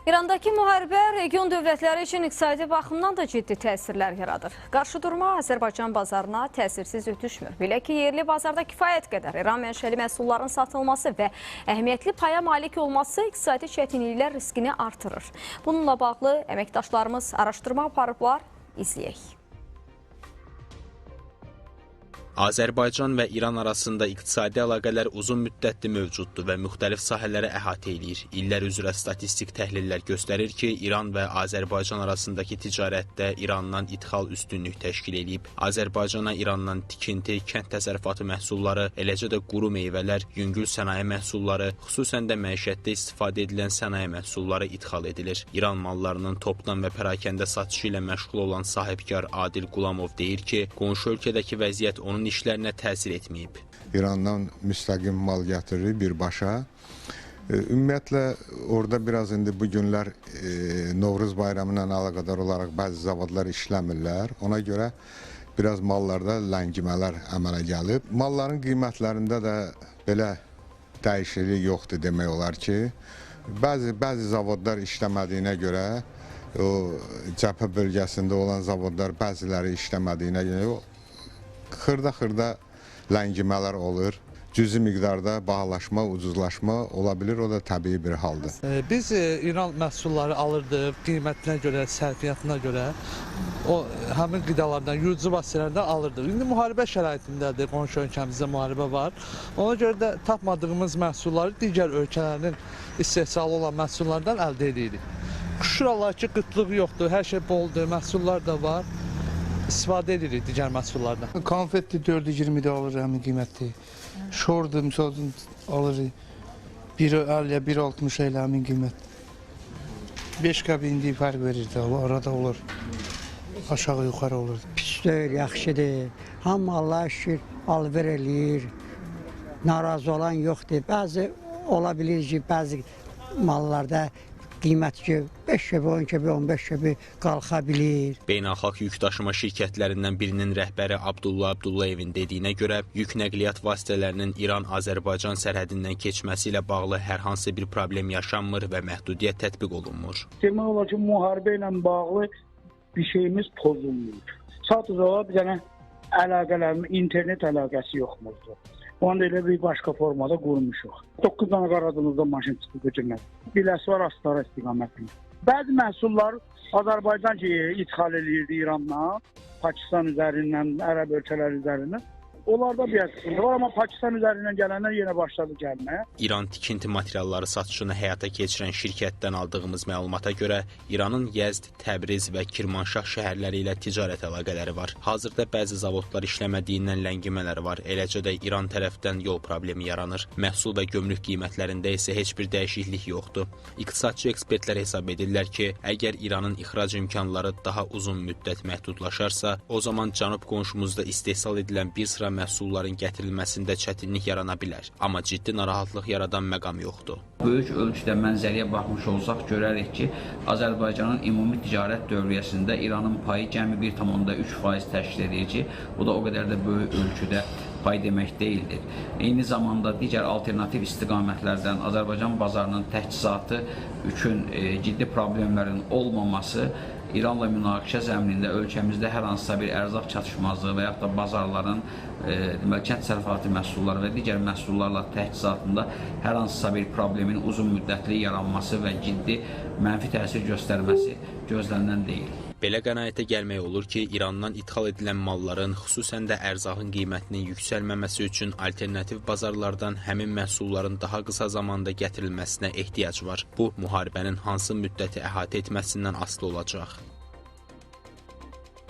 İrandakı müharibə region dövlətləri üçün iqtisadi baxımdan da ciddi təsirlər yaradır. Qarşıdurma Azərbaycan bazarına təsirsiz ötüşmür. Belə ki, yerli bazarda kifayət qədər İran mənşəli məhsulların satılması və əhəmiyyətli paya malik olması iqtisadi çətinliklər riskini artırır. Bununla bağlı əməkdaşlarımız araşdırma aparıblar, izləyək. Azərbaycan və İran arasında iqtisadi əlaqələr uzun müddətli mövcuddur və müxtəlif sahələrə əhatə eləyir. İllər üzrə statistik təhlillər göstərir ki, İran və Azərbaycan arasındakı ticarətdə İrandan idxal üstünlük təşkil eləyib. Azərbaycana İrandan tikinti, kənd təsərrüfatı məhsulları, eləcə də quru meyvələr, yüngül sənaye məhsulları, xüsusən də məişətdə istifadə edilən sənaye məhsulları idxal edilir. İran mallarının topdan və pərakəndə satışı ilə məşğul olan sahibkar Adil Qulamov deyir ki, qonşu ölkədəki vəziyyət onun işlərinə təsir etməyib. İrandan müstəqim mal gətiririk birbaşa. Ümumiyyətlə, orada biraz indi bu günlər Novruz bayramı ilə əlaqədar olaraq bəzi zavodlar işləmirlər. Ona görə biraz mallarda ləngimələr əmələ gəlib. Malların qiymətlərində də belə dəyişiklik yoxdur demək olar ki. Bəzi zavodlar işləmədiyinə görə, o cəbhə bölgəsində olan zavodlar bəziləri işləmədiyinə görə xırda-xırda ləngimələr olur. Cüzi miqdarda bahalaşma, ucuzlaşma ola bilir, o da təbii bir haldır. Biz İran məhsulları alırdıq qiymətinə görə, sərfiyyatına görə. O həmin qidalardan, yuyucu vasitələrdən alırdıq. İndi müharibə şəraitindədir, qonşu ölkəmizdə müharibə var. Ona görə də tapmadığımız məhsulları digər ölkələrin istehsalı olan məhsullardan əldə edirik. Şükür Allaha ki, qıtlıq yoxdur, hər şey boldur, məhsullar da var. İstifadə edirik digər məhsullardan. Konfetli 4,20-də alır həmin qiymətli. Şordur, misal üçün alır 1,50-yə, 1,60-a elə həmin qiymət. 5 qəpik indi fərq verir də, arada olur. Aşağı yuxarı olur. Pis deyil, yaxşıdır. Hamı Allaha şükür alver eləyir. Narazı olan yoxdur. Bəzi ola bilir ki, bəzi mallarda qiymət ki, 5 qəpik, 10 qəpik, 15 qəpik qalxa bilir. Beynəlxalq yükdaşıma şirkətlərindən birinin rəhbəri Abdullah Abdullayevin dediyinə görə, yük nəqliyyat vasitələrinin İran-Azərbaycan sərhədindən keçməsi ilə bağlı hər hansı bir problem yaşanmır və məhdudiyyət tətbiq olunmur. Demək olar ki, müharibə ilə bağlı bir şeyimiz pozulmur. Sadəcə olaraq bir dənə əlaqələrimiz, internet əlaqəsi yoxmuzdur. Onu da elə bir başqa formada qurmuşuq. 9 dənə qaradımızda maşın çıxdı götürmək. Biləsi var Astara istiqamətində. Bəzi məhsullar Azərbaycan ki, idxal eləyirdi İrandan, Pakistan üzərindən, Ərəb ölkələri üzərindən. Onlarda bir sıxıntı var, amma Pakistan üzərindən gələnlər yenə başladı gəlməyə. İran tikinti materialları satışını həyata keçirən şirkətdən aldığımız məlumata görə İranın Yəzd, Təbriz və Kirmanşah şəhərləri ilə ticarət əlaqələri var. Hazırda bəzi zavodlar işləmədiyindən ləngimələr var. Eləcə də İran tərəfdən yol problemi yaranır. Məhsul və gömrük qiymətlərində isə heç bir dəyişiklik yoxdur. İqtisadçı ekspertlər hesab edirlər ki, əgər İranın ixrac imkanları daha uzun müddət məhdudlaşarsa, o zaman cənub qonşumuzda istehsal edilən bir sıra məhsulların gətirilməsində çətinlik yarana bilər. Amma ciddi narahatlıq yaradan məqam yoxdur. Böyük ölçüdə mənzərəyə baxmış olsaq görərik ki, Azərbaycanın ümumi ticarət dövriyyəsində İranın payı cəmi 1,3% təşkil edir ki, bu da o qədər də böyük ölçüdə pay demək deyildir. Eyni zamanda digər alternativ istiqamətlərdən Azərbaycan bazarının təchizatı üçün ciddi problemlərin olmaması İranla münaqişə zəminində ölkəmizdə hər hansısa bir ərzaq çatışmazlığı və yaxud da bazarların deməli, kənd təsərrüfatı məhsulları və digər məhsullarla təchizatında hər hansısa bir problemin uzun müddətli yaranması və ciddi mənfi təsir göstərməsi gözlənilən deyil. Belə qənaətə gəlmək olur ki, İrandan idxal edilən malların, xüsusən də ərzağın qiymətinin yüksəlməməsi üçün alternativ bazarlardan həmin məhsulların daha qısa zamanda gətirilməsinə ehtiyac var. Bu, müharibənin hansı müddəti əhatə etməsindən asılı olacaq.